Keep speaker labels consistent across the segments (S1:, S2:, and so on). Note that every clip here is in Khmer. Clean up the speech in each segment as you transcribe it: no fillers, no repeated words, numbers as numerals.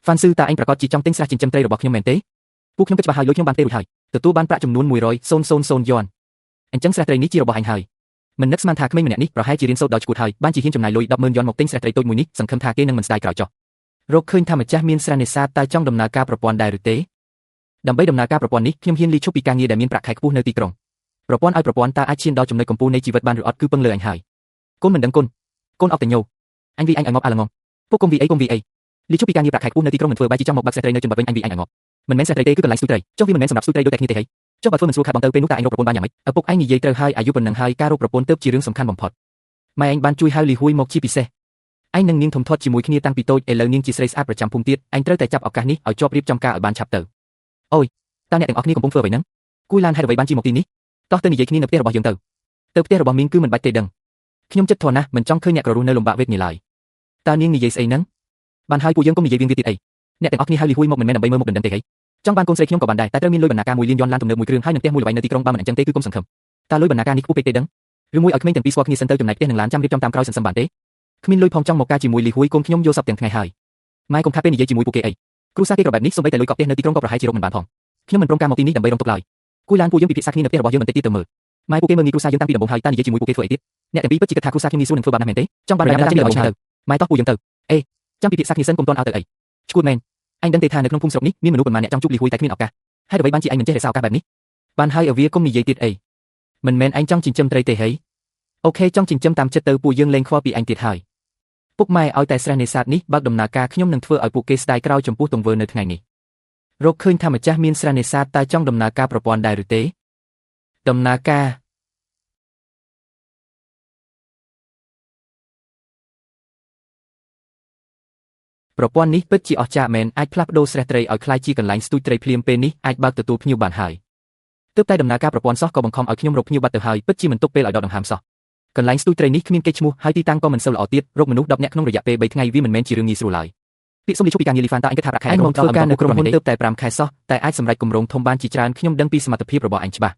S1: ហ្វាន់ស៊ឺតើឯងប្រកាសជាចង់ទិញស្រះចិញ្ចឹមត្រីរបស់ខ្ញុំមែនទេពួកខ្ញុំគិតច្បាស់ហើយលុយខ្ញុំបានទេរួចហើយទទួលបានប្រាក់ចំនួន100,000យួនអញ្ចឹងស្រះត្រីនេះជារបស់ឯងហើយមិននឹកស្មានថាក្មេងម្នាក់នេះប្រហែលជារៀនសូត្រដល់ឈួតហើយបានជាហ៊ានចំណាយលុយ100000យួនមកទិញស្រះត្រីតូចមួយនេះសង្ឃឹមថាគេនឹងមិនស្ដាយក្រោយចុះរកឃើញថាម្ចាស់មានស្រះនេសាទតើចង់ដំណើរការប្រព័ន្ធដែរឬទេដើម្បីដំណើរការប្រព័ន្ធនេះខ្ញុំហ៊ានលីឈប់ពីការងារដែលមានប្រាក់ខែខ្ពស់នៅទីក្រុងប្រព័ន្ធឲ្យប្រព័ន្ធតើអាចឈានដល់ចំណុចកំពូលនៃជីវិតបានឬអត់គឺពឹងលើអញហើយកូនមិនដឹងគុណកូនអត់តញោអញវីអញឲ្យងាប់អាល្ងងពួកគុំវីអីគុំវីអីលីឈប់ពីការងារប្រាក់ខែខ្ពស់នៅទីក្រុងមិនធ្វើបែរជាចង់មកបាក់ស្រះត្រីនៅជនបទវិញអញវីអញឲ្យងាប់មិនមែនស្រះត្រីទេគឺកន្លែងស្ទូចត្រីចុះវាមិនមែនសម្រាប់ស្ទូចត្រីដូចតែគ្នាទេហីចុះបើធ្វើមិនស្រួលខាត់បងទៅពេលនោះតើអញរកប្រពន្ធបានយ៉ាងម៉េចឪពុកឯងនិយាយត្រូវហើយអាយុប៉ុណ្ណឹងហើយការរកប្រពន្ធទើបជារឿងសំខាន់បំផុតម៉ែឯងបានជួយហៅលីហួយមកជាពិសេសឯងនិងនាងធំធាត់ជាមួយគ្នាតាំងពីតូចឥឡូវនាងជាស្រីស្អាតប្រចាំភូមិទៀតឯងត្រូវតែចាប់ឱកាសនេះឲ្យជាប់រៀបចំការឲ្យបានឆាប់ទៅអូយតើអ្នកទាំងអស់គ្នាកំពុងធ្វើអ្វីហ្នឹងគួយឡានហេតុអ្វីបានជាមកទីនេះតោះទៅនិយាយគ្នានៅផ្ទះរបស់យើងទៅទៅផ្ទះរបស់មីងគឺមិនបាច់ទេដឹងខ្ញុំចិត្តធន់ណាស់មិនចង់ឃើញអ្នកក្ររស់នៅលំបាកវេទនាឡើយតើនាងនិយាយស្អីហ្នឹងបានហើយពួកយើងកុំនិយាយវៀងវាទៀតអីអ្នកទាំងអស់គ្នាហៅលីហួយមកមិនមែនដើម្បីមើលមុខដណ្ដឹងទេហីចង់បានកូនស្រីខ្ញុំក៏បានដែរតែត្រូវមានលុយបណ្ណាការ1លានយួនឡានទំនើបមួយគ្រឿងហើយនឹងផ្ទះមួយល្វែងនៅទីក្រុងបើមិនអញ្ចឹងទេគឺកុំសង្ឃឹមតើលុយបណ្ណាការនេះខ្ពស់ពេកទេដឹងឬមួយឲ្យក្មេងទាំងពីរស្គាល់គ្នាសិនទៅចំណែកផ្ទះនឹងឡានចាំរៀបចំតាមក្រោយសន្សំបានទេគ្មានលុយផងចង់មកការជាមួយលីហួយកូនខ្ញុំយល់សពទាំងថ្ងៃហើយម៉ែកុំខាត់ពេលនិយាយជាមួយពួកគេអីគ្រួសារគេក៏បែបនេះសូម្បីតែលុយកប់ផ្ទះនៅទីក្រុងក៏ប្រហែលជារកមិនបានផងខ្ញុំមិនព្រមការមកទីនេះដើម្បីរងទុក្ខឡើយគួយឡានពួកយើងពិភាក្សាគ្នានៅផ្ទះរបស់យើងបន្តិចទៀតទៅមើលម៉ែពួកគេមើលងាយគ្រួសារយើងតាំងពីដំបូងហើយតើនិយាយជាមួយពួកគេធ្វើអីទៀតអ្នកទាំងពីរពិតជាគិតថាគ្រួសារខ្ញុំងាយស្រួលនឹងធ្វើបាបណាស់មែនទេចង់បានប្រញាប់ចេញពីរបស់ឆ្ងាយទៅម៉ែតោះពួកយើងទៅអេចាំពិភាក្សាគ្នាសិនកុំទាន់ឲ្យទៅអីឈួតមែនអញដឹងទេថានៅក្នុងភូមិស្រុកនេះមានមនុស្សប៉ុន្មានអ្នកចង់ជួបលីហួយតែគ្មានឱកាសហេតុអ្វីបានជាឯងមិនចេះរក្សាឱកាសបែបនេះបានហើយឲ្យវាកុំនិយាយទៀតអីមិនមែនឯងចង់ចិញ្ចឹមត្រីទេហីអូខេចង់ចិញ្ចឹមតាមចិត្តទៅពួកយើងលែងខ្វល់ពីឯងទៀតហើយពុកម៉ែឲ្យតែស្រះនេសាទនេះបើកដំណើរការខ្ញុំនឹងធ្វើឲ្យពួកគេស្ដាយក្រោយចំពោះទង្វើនៅថ្ងៃនេះរកឃើញថាម្ចាស់មានស្រះនេសាទតើចង់ដំណើរការប្រព័ន្ធដែរឬទេដំណើរការប្រព័ន្ធនេះពិតជាអស្ចារ្យមែនអាចផ្លាស់ប្ដូរស្រះត្រីឲ្យក្លាយជាកន្លែងស្ទូចត្រីភ្លាមពេលនេះអាចបើកទទួលភ្ញៀវបានហើយទើបតែដំណើរការប្រព័ន្ធសោះក៏បង្ខំឲ្យខ្ញុំរកភ្ញៀវបាត់ទៅហើយពិតជាមិនទុកពេលឲ្យដកដង្ហើមសោះកន្លែងស្ទូចត្រីនេះគ្មានកេរ្តិ៍ឈ្មោះហើយទីតាំងក៏មិនសូវល្អទៀតរកមនុស្ស10នាក់ក្នុងរយៈពេល3ថ្ងៃវាមិនមែនជារឿងងាយស្រួលឡើយពាក្យសុំលីឈប់ពីការងារលីហ្វានតើអញគិតថាប្រាក់ខែឯងមកធ្វើការនៅក្រុមហ៊ុនទើបតែ5ខែសោះតែអាចសម្រេចគម្រោងធំបានជាច្រើនខ្ញុំដឹងពីសមត្ថភាពរបស់ឯងច្បាស់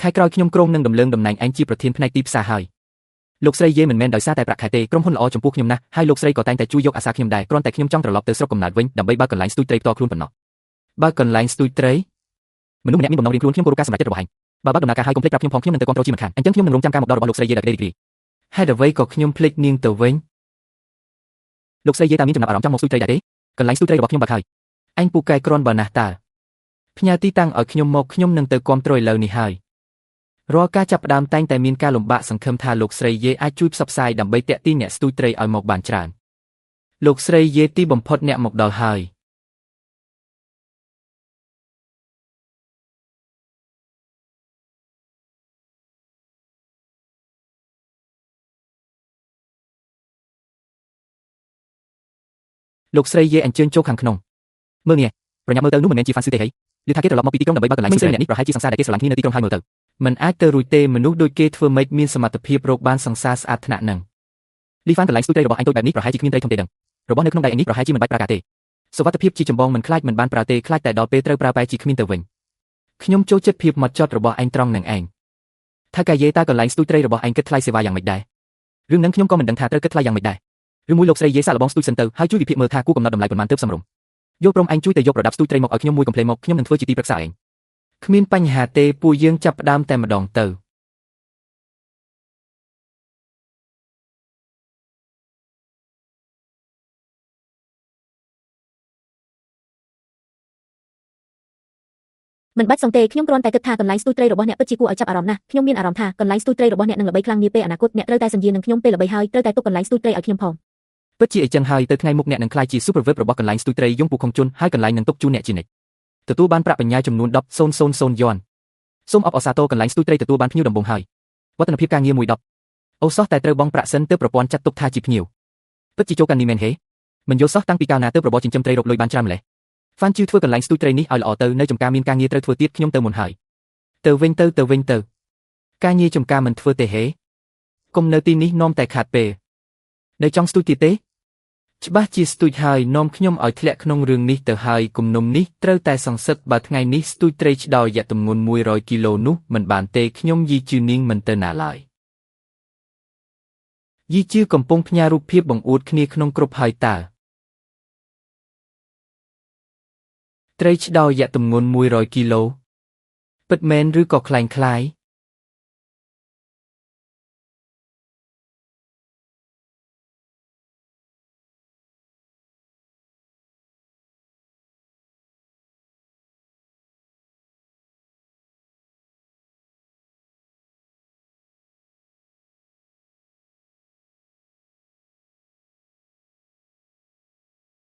S1: ខែក្រោយខ្ញុំគ្រោងនឹងដំលើងតំណែងឯងជាប្រធានផ្នែកទីផ្សារហើយលោកស្រីយេមិនមែនដោយសារតែប្រាក់ខែទេក្រុមហ៊ុនល្អចំពោះខ្ញុំណាស់ហើយលោកស្រីក៏តែងតែជួយយកអាសាខ្ញុំដែរគ្រាន់តែខ្ញុំចង់ត្រឡប់ទៅស្រុកកំណើតវិញដើម្បីបើកកន្លែងស្ទូចត្រីផ្ទាល់ខ្លួនប៉ុណ្ណោះបើកកន្លែងស្ទូចត្រីមនុស្សម្នាក់មានបំណងរៀងខ្លួនខ្ញុំគោរពការសម្រេចចិត្តរបស់ឯងបើបើកដំណើរការហើយកុំភ្លេចប្រាប់ខ្ញុំផងខ្ញុំនឹងទៅគាំទ្រជាមិនខានអញ្ចឹងខ្ញុំនឹងរងចាំការមកដល់របស់លោកស្រីយេដោយក្តីរីករាយហេតុអ្វីក៏ខ្ញុំភ្លេចនាងទៅវិញលោកស្រីយេតើមានចំណាប់អារម្មណ៍ចង់មកស្ទូចត្រីដែរទេកន្លែងស្ទូចត្រីរបស់ខ្ញុំបើកហើយអញពូកែគ្រាន់បើណាស់តើផ្ញើទីតាំងឲ្យខ្ញុំមកខ្ញុំនឹងទៅគាំទ្រឥឡូវនេះហើយរាល់ការចាប់ផ្ដើមតែងតែមានការលំបាកសង្ឃឹមថាលោកស្រីយេអាចជួយផ្សព្វផ្សាយដើម្បីទាក់ទាញអ្នកស្ទូចត្រីឲ្យមកបានច្រើនលោកស្រីយេទីបំផុតអ្នកមកដល់ហើយលោកស្រីយេអញ្ជើញចូលខាងក្នុងមើលនេះប្រញាប់មើលទៅនោះមិនមែនជាហ្វាន់ស៊ឺទេហីឬថាគេត្រឡប់មកពីទីក្រុងដើម្បីបើកកន្លែងស្ទូចត្រីម្នាក់នេះប្រហែលជាសង្សារដែលគេស្រឡាញ់គ្នានៅទីក្រុងហើយមើលទៅមិនអាចទៅរួចទេមនុស្សដូចគេធ្វើម៉េចមានសមត្ថភាពរកបានសង្សារស្អាតថ្នាក់នឹងលីហ្វានកន្លែងស្ទូចត្រីរបស់អញតូចបែបនេះប្រហែលជាគ្មានត្រីធំទេដឹងរបស់នៅក្នុងដៃអញនេះប្រហែលជាមិនបាច់ប្រើការទេសុវត្ថិភាពជាចម្បងមិនខ្លាចមិនបានប្រើទេខ្លាចតែដល់ពេលត្រូវប្រើបែជាគ្មានទៅវិញខ្ញុំចូលចិត្តភាពម៉ត់ចត់របស់ឯងត្រង់នឹងឯងថាកាយេតើកន្លែងស្ទូចត្រីរបស់ឯងគិតថ្លៃសេវាយ៉ាងម៉េចដែររឿងហ្នឹងខ្ញុំក៏មិនដឹងថាត្រូវគិតថ្លៃយ៉ាងម៉េចដែរឬមួយលោកស្រីយេសាកល្បងស្ទូចសិនទៅហើយជួយវិភាគមើលថាគួរកំណត់តម្លៃប៉ុន្មានទើបសមរម្យយល់ព្រមឯងជួយទៅយកប្រដាប់ស្ទូចត្រីមកឲ្យខ្ញុំមួយកំភ្លេមកខ្ញុំនឹងធ្វើជាទីប្រឹក្សាឯងគ្មានបញ្ហាទេពួកយើងចាប់ផ្ដើមតែម្ដងទៅ
S2: មិនបាច់សងទេខ្ញុំគ្រាន់តែគិតថាកន្លែងស្ទូចត្រីរបស់អ្នកពិតជាគួរឲ្យចាប់អារម្មណ៍ណាស់ខ្ញុំមានអារម្មណ៍ថាកន្លែងស្ទូចត្រីរបស់អ្នកនឹងល្បីខ្លាំងនាពេលអនាគតអ្នកត្រូវតែសញ្ញៀននឹងខ្ញុំពេលល្បីហើយត្រូវតែទុកកន្លែងស្ទូចត្រីឲ្យខ្ញុំផង
S1: ពិតជាអីចឹងហើយទៅថ្ងៃមុខអ្នកនឹងក្លាយជា Super Web របស់កន្លែងស្ទូចត្រីយងពូខុងជុនហើយកន្លែងនឹងទុកជូនអ្នកជានិច្ចទទួលបានប្រាក់បញ្ញើចំនួន10,000យួនសូមអបអរសាទរកន្លែងស្ទូចត្រីទទួលបានភ្ញៀវដំបូងហើយវឌ្ឍនភាពការងារមួយ10អូសោះតែត្រូវបង់ប្រាក់សិនទើបប្រព័ន្ធចាត់ទុកថាជាភ្ញៀវពិតជាចូលកាន់នេះមែនហេមិនយល់សោះតាំងពីកាលណាទើបរបរចិញ្ចឹមត្រីរកលុយបានច្រើនម្ល៉េះហ្វានជឺធ្វើកន្លែងស្ទូចត្រីនេះឲ្យល្អទៅនៅចំការមានការងារត្រូវធ្វើទៀតខ្ញុំទៅមុនហើយទៅវិញទៅទៅវិញទៅការងារចំការមិនធ្វើទេហេកុំនៅទីនេះនាំតែខាតពេលនៅចង់ស្ទូចទៀតទេច្បាស់ជាស្ទូចហើយនាំខ្ញុំឲ្យធ្លាក់ក្នុងរឿងនេះទៅហើយគំនុំនេះត្រូវតែសង្សិតបើថ្ងៃនេះស្ទូចត្រីឆ្ដោយទម្ងន់100គីឡូនោះមិនបានទេខ្ញុំយីជឺនាងមិនទៅណាឡើយយីជឺកំពុងផ្ញើរូបភាពបង្អួតគ្នាក្នុងគ្រប់ហើយតើ
S3: ត្រីឆ្ដោយៈទម្ងន់100គីឡូពិតមែនឬក៏ក្លែងក្លាយ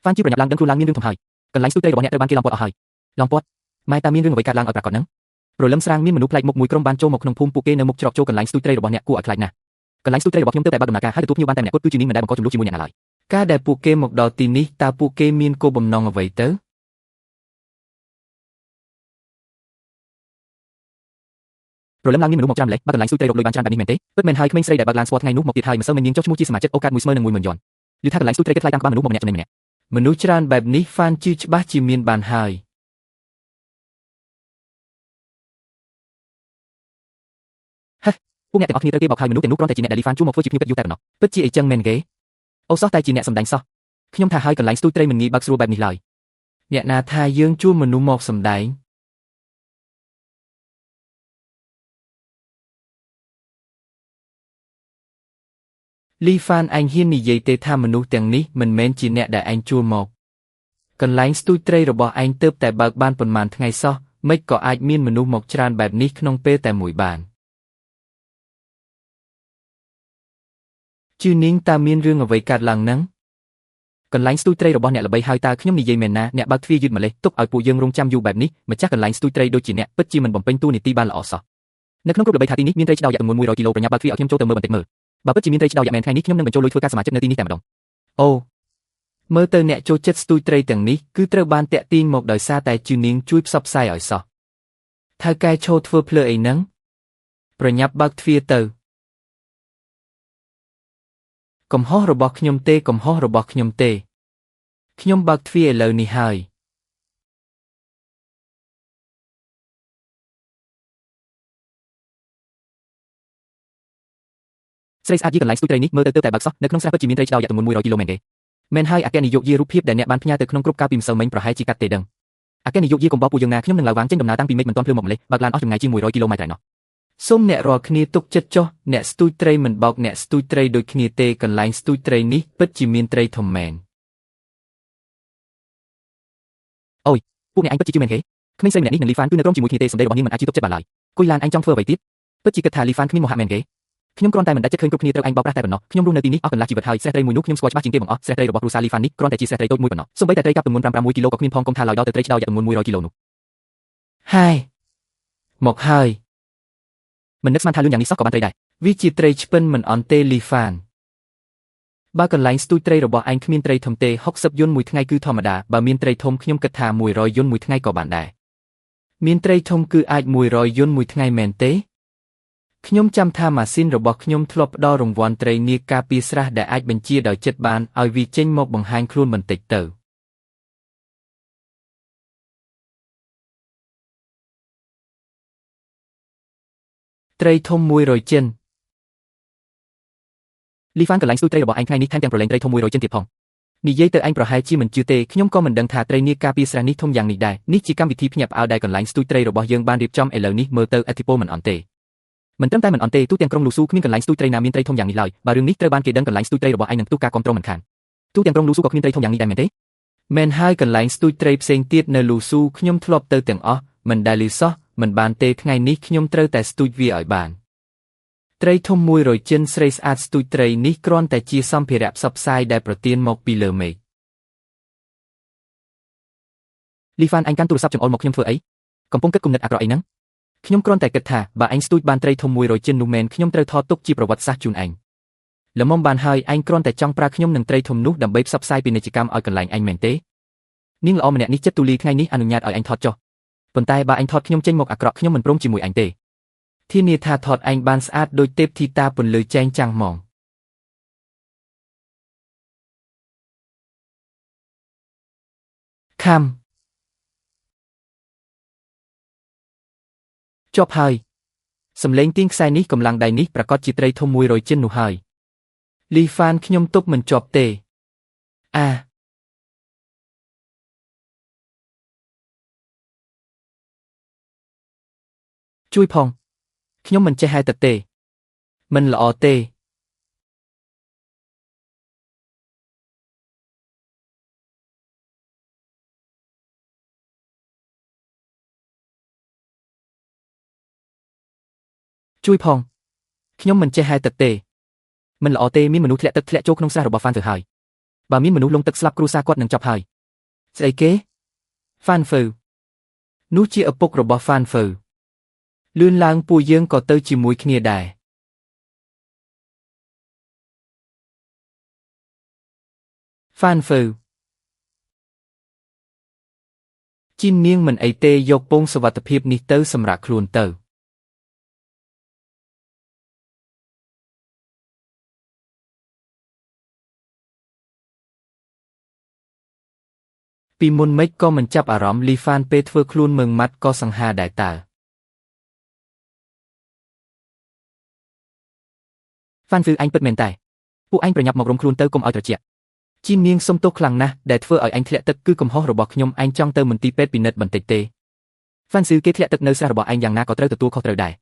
S1: ហ្វានជាប្រញាប់ឡើងដឹងខ្លួនឡើងមានរឿងធំហើយកន្លែងស្ទូចត្រីរបស់អ្នកត្រូវបានគេឡោមព័ទ្ធអស់ហើយឡោមព័ទ្ធម៉ែតាមានរឿងអ្វីកើតឡើងឲ្យប្រាកដហ្នឹងព្រលឹមស្រាងមានមនុស្សប្លែកមុខមួយក្រុមបានចូលមកក្នុងភូមិពួកគេនៅមុខច្រកចូលកន្លែងស្ទូចត្រីរបស់អ្នកគួរឲ្យខ្លាចណាស់កន្លែងស្ទូចត្រីរបស់ខ្ញុំទើបតែបើកដំណើរការហើយទទួលភ្ញៀវបានតែម្នាក់គត់គឺជានាងមិនដែលបង្កជម្លោះជាមួយអ្នកណាឡើយ
S3: ការដែលពួកគេមកដល់ទីនេះតើពួកគេមានគោលបំណងអ្វីទៅ
S1: ព្រលឹមឡើងមានមនុស្សមកច្រើនម្លេះបើកន្លែងស្ទូចត្រីរកលុយបានច្រើនបែបនេះមែនទេពិតមែនហើយក្មេងស្រីដែលបើកឡានស្គាល់ថ្ងៃនោះមកទៀតហើយម្សិលមិញនាងចុះឈ្មោះជាសមាជិកអូកាតមួយស្មើនឹង10000យន់ឮថាកន្លែងស្ទូចត្រីគិតថ្លៃតាមក្បាលមនុស្សម្កម្នាក់ចំណេញម្នាក់
S3: មនុស្សច្រើនបែបនេះហ្វានជឿច្បាស់ជាមានបានហើយ
S1: ពួកអ្នកទាំងអស់គ្នាត្រូវគេបោកហើយមនុស្សទាំងនោះគ្រាន់តែជាអ្នកដែលលីហ្វានជួលមកធ្វើជាភ្ញៀវកិត្តិយសតែប៉ុណ្ណោះ
S3: ពិតជាអីចឹងមែនគេ
S1: អូសោះតែជាអ្នកសម្ដែងសោះខ្ញុំថាហើយកន្លែងស្ទូចត្រីមិនងាយបើកស្រួលបែបនេះឡើយ
S3: អ្នកណាថាយើងជួលមនុស្សមកសម្ដែងលីហ្វានឯងហ៊ាននិយាយទេថាមនុស្សទាំងនេះមិនមែនជាអ្នកដែលឯងជួលមកកន្លែងស្ទូចត្រីរបស់ឯងទើបតែបើកបានប៉ុន្មានថ្ងៃសោះម៉េចក៏អាចមានមនុស្សមកច្រើនបែបនេះក្នុងពេលតែមួយបានជឿនាងតើមានរឿងអ្វីកើតឡើងហ្នឹង
S1: កន្លែងស្ទូចត្រីរបស់អ្នកល្បីហើយតើខ្ញុំនិយាយមែនណាអ្នកបើកទ្វារយឺតម្លេះទុកឲ្យពួកយើងរងចាំយូរបែបនេះម្ចាស់កន្លែងស្ទូចត្រីដូចជាអ្នកពិតជាមិនបំពេញតួនាទីបានល្អសោះនៅក្នុងគ្រប់ល្បីថាទីនេះមានត្រីឆ្ដោយៈទម្ងន់100គីឡូប្រញាប់បើកទ្វារឲ្យខ្ញុំចូលទៅមើលបន្តិចមើលបើពិតជាមានត្រីឆ្ដោយៈមែនថ្ងៃនេះខ្ញុំនឹងបញ្ចូលលុយធ្វើការសមាជិកនៅទីនេះតែម្ដង
S3: អូមើលទៅអ្នកចូលចិត្តស្ទូចត្រីទាំងនេះគឺត្រូវបានតាក់ទាញមកដោយសារតែជឿនាងជួយផ្សព្វផ្សាយឲ្យសោះថៅកែឈោធ្វើភ្លើអីហ្នឹងប្រញាប់បើកទ្វារទៅកំហុសរបស់ខ្ញុំទេកំហុសរបស់ខ្ញុំទេខ្ញុំបើកទ្វារឥឡូវនេះហើយ
S1: ស្រីស្អាតយីកន្លែងស្ទូចត្រីនេះមើលទៅទើបតែបើកសោះនៅក្នុងស្រះពិតជាមានត្រីឆ្ដោយៈទម្ងន់100គីឡូមែនទេមែនហើយអគ្គនាយកយារូបភាពដែលអ្នកបានផ្ញើទៅក្នុងក្រុមកាលពីម្សិលមិញប្រហែលជាកាត់ទេដឹងអគ្គនាយកយាកុំបោកពួកយើងណាខ្ញុំនឹងឡើងវាងចេញដំណើរតាំងពីមេឃមិនទាន់ភ្លឺមកម្លេះបើកឡានអស់ចម្ងាយជាង100គីឡូម៉ែត្រឯណោះ
S3: សូមអ្នករាល់គ្នាទុកចិត្តចុះអ្នកស្ទូចត្រីមិនបោកអ្នកស្ទូចត្រីដូចគ្នាទេកន្លែងស្ទូចត្រីនេះពិតជាមានត្រីធំមែន
S1: ពួកអ្នកឯងពិតជាជឿមែនទេក្មេងស្រីម្នាក់នេះនិងលីហ្វានគឺនៅក្រុមជាមួយគ្នាទេសម្ដីរបស់នាងមិនអាចជឿទុកចិត្តបានឡើយគុយឡានឯងចង់ធ្វើអ្វីទៀតពិតជាគិតថាលីហ្វានគ្មានមោហៈមែនទេខ្ញុំគ្រាន់តែមិនដាច់ចិត្តឃើញគ្រប់គ្នាត្រូវឯងបោកប្រាស់តែប៉ុណ្ណោះខ្ញុំរស់នៅទីនេះអស់កន្លះជីវិតហើយស្រះត្រីមួយនោះខ្ញុំស្គាល់ច្បាស់ជាងគេបង្អស់ស្រះត្រីរបស់គ្រួសារលីហ្វាននេះគ្រាន់តែជាស្រះត្រីតូចមួយប៉ុណ្ណោះសូម្បីតែត្រីកាប់ទម្ងន់5 6គីឡូក៏គ្មានផងកុំថាឡើយដល់ទៅត្រីឆ្ដោយៈទម្ងន់100គីឡូនោះ
S3: ហាយមកហើយ
S1: មិននឹកស្មានថាលឿនយ៉ាងនេះសោះក៏បានត្រីដែរ
S3: វាជាត្រីឆ្ពិនមិនអន់ទេលីហ្វានបើកន្លែងស្ទូចត្រីរបស់ឯងគ្មានត្រីធំទេ60យន្តមួយថ្ងៃគឺធម្មតាបើមានត្រីធំខ្ញុំគិតថា100យន្តមួយថ្ងៃក៏បានដែរមានត្រីធំគឺអាច100យន្តមួយថ្ងៃមែនទេខ្ញុំចាំថាម៉ាស៊ីនរបស់ខ្ញុំធ្លាប់ផ្ដល់រង្វាន់ត្រីនាគការពារស្រះដែលអាចបញ្ជាដោយចិត្តបានឲ្យវាចេញមកបង្ហាញខ្លួនបន្តិចទៅត្រីធំ100ចិន
S1: លីហ្វានកន្លែងស្ទូចត្រីរបស់ឯងថ្ងៃនេះថែមទាំងប្រឡែងត្រីធំ100ចិនទៀតផង
S3: និយាយទៅឯងប្រហែលជាមិនជឿទេខ្ញុំក៏មិនដឹងថាត្រីនាគការពារស្រះនេះធំយ៉ាងនេះដែរនេះជាកម្មវិធីភ្ញាក់ផ្អើលដែលកន្លែងស្ទូចត្រីរបស់យើងបានរៀបចំឥឡូវនេះមើលទៅឥទ្ធិពលមិនអន់ទេ
S1: មិនត្រឹមតែមិនអន់ទេទូទាំងក្រុងលូស៊ូគ្មានកន្លែងស្ទូចត្រីណាមានត្រីធំយ៉ាងនេះឡើយបើរឿងនេះត្រូវបានគេដឹងកន្លែងស្ទូចត្រីរបស់ឯងនឹងផ្ទុះការគាំទ្រមិនខានទូទាំងក្រុងលូស៊ូក៏គ្មានត្រីធំយ៉ាងនេះដែរមែនទេ
S3: មែនហើយកន្លែងស្ទូចត្រីផ្សេងទៀតនៅលូស៊ូខ្ញុំធ្លាប់ទៅទាំងអស់មិនដែលឮសោះមិនបានទេថ្ងៃនេះខ្ញុំត្រូវតែស្ទូចវាឲ្យបានត្រីធំ100ចិនស្រីស្អាតស្ទូចត្រីនេះគ្រាន់តែជាសម្ភារៈផ្សព្វផ្សាយដែលប្រទានមកពីលើមេឃ
S1: លីហ្វានឯងកាន់ទូរស័ព្ទចង្អុលមកខ្ញុំធ្វើអីកំពុងគិតគំនិតអាក្រក់អីហ្នឹង
S3: ខ្ញុំគ្រាន់តែគិតថាបើឯងស្ទូចបានត្រីធំ100ចិននោះមែនខ្ញុំត្រូវថតទុកជាប្រវត្តិសាស្ត្រជូនឯងល្មមបានហើយឯងគ្រាន់តែចង់ប្រើខ្ញុំនឹងត្រីធំនោះដើម្បីផ្សព្វផ្សាយពាណិជ្ជកម្មឲ្យកន្លែងឯងមែនទេ
S1: នាងល្អម្នាក់នេះចិត្តទូលាយថ្ងៃនេះអនុញ្ញាតឲ្យឯងថតចុះប៉ុន្តែបើឯងថតខ្ញុំចេញមកអាក្រក់ខ្ញុំមិនព្រមជាមួយឯងទេ
S3: ធានាថាថតឯងបានស្អាតដូចទេពធីតាពន្លឺចែងចាំងហ្មងខាំជាប់ហើយសំឡេងទាញខ្សែនេះកម្លាំងដៃនេះប្រកាសជាត្រីធំ100ចិននោះហើយលីហ្វានខ្ញុំទប់មិនជាប់ទេអា ជួយផងខ្ញុំមិនចេះហែលទឹកទេមិនល្អទេជួយផងខ្ញុំមិនចេះហែលទឹកទេមិនល្អទេមានមនុស្សធ្លាក់ទឹកធ្លាក់ចូលក្នុងស្រះរបស់ហ្វានទៅហើយបើមានមនុស្សលងទឹកស្លាប់គ្រួសារគាត់នឹងចប់ហើយស្អីគេហ្វានហ្វឺនោះជាឪពុករបស់ហ្វានហ្វឺលឿនឡើងពួកយើងក៏ទៅជាមួយគ្នាដែរហ្វានហ្វឺជីននាងមិនអីទេយកពងសុវត្ថិភាពនេះទៅសម្រាប់ខ្លួនទៅពីមុនម៉េចក៏មិនចាប់អារម្មណ៍លីហ្វានពេលធ្វើខ្លួនមើងម៉ាត់ក៏សង្ហាដែរតើ
S1: ហ្វានហ្វឺឯងពិតមែនតែពួកឯងប្រញាប់មករំខ្លួនទៅកុំឲ្យត្រជាក់
S3: ជីននាងសុំទោសខ្លាំងណាស់ដែលធ្វើឲ្យឯងធ្លាក់ទឹកគឺកំហុសរបស់ខ្ញុំឯងចង់ទៅមន្ទីរពេទ្យពិនិត្យបន្តិចទេ
S1: ហ្វានស៊ឺគេធ្លាក់ទឹកនៅស្រះរបស់ឯងយ៉ាងណាក៏ត្រូវទទួលខុសត្រូវដែរ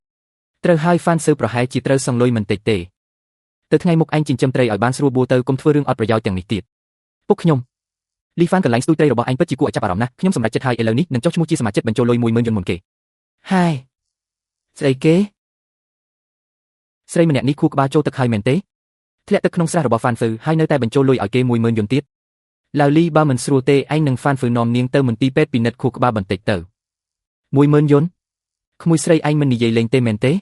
S3: ត្រូវហើយហ្វានស៊ឺប្រហែលជាត្រូវសងលុយមិនតិចទេ
S1: ទៅថ្ងៃមុខឯងចិញ្ចឹមត្រីឲ្យបានស្រួលបួលទៅកុំធ្វើរឿងអត់ប្រយោជន៍ទាំងនេះទៀតពុកខ្ញុំលីហ្វានកន្លែងស្ទូចត្រីរបស់ឯងពិតជាគួរឲ្យចាប់អារម្មណ៍ណាស់ខ្ញុំសម្រេចចិត្តហើយឥឡូវនេះនឹងចុះឈ្មោះជាសមាជិកបញ្ចូលលុយ10000យុនមុនគេ
S3: ហាយស្អីគេ
S1: ស្រីម្នាក់នេះខួរក្បាលចូលទឹកហើយមែនទេធ្លាក់ទឹកក្នុងស្រះរបស់ហ្វានហ្វឺហើយនៅតែបញ្ចូលលុយឲ្យគេ10000យុនទៀត
S3: ឡាវលីបើមិនស្រួលទេឯងនឹងហ្វានហ្វឺនាំនាងទៅមន្ទីរពេទ្យពិនិត្យខួរក្បាលបន្តិចទៅ10000យុនក្មួយស្រីឯងមិននិយាយលេងទេមែនទេ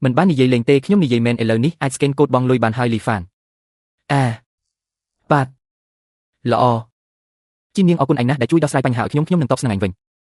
S1: មិនបាននិយាយលេងទេខ្ញុំនិយាយមែនឥឡូវនេះអាចស្កេនកូដបង់លុយបានហើយលីហ្វាន
S3: អាបាទល្អ
S1: ជីនាងអរគុណឯងណាស់ដែលជួយដោះស្រាយបញ្ហាឲ្យខ្ញុំខ្ញុំនឹងតបស្នងឯងវិញ។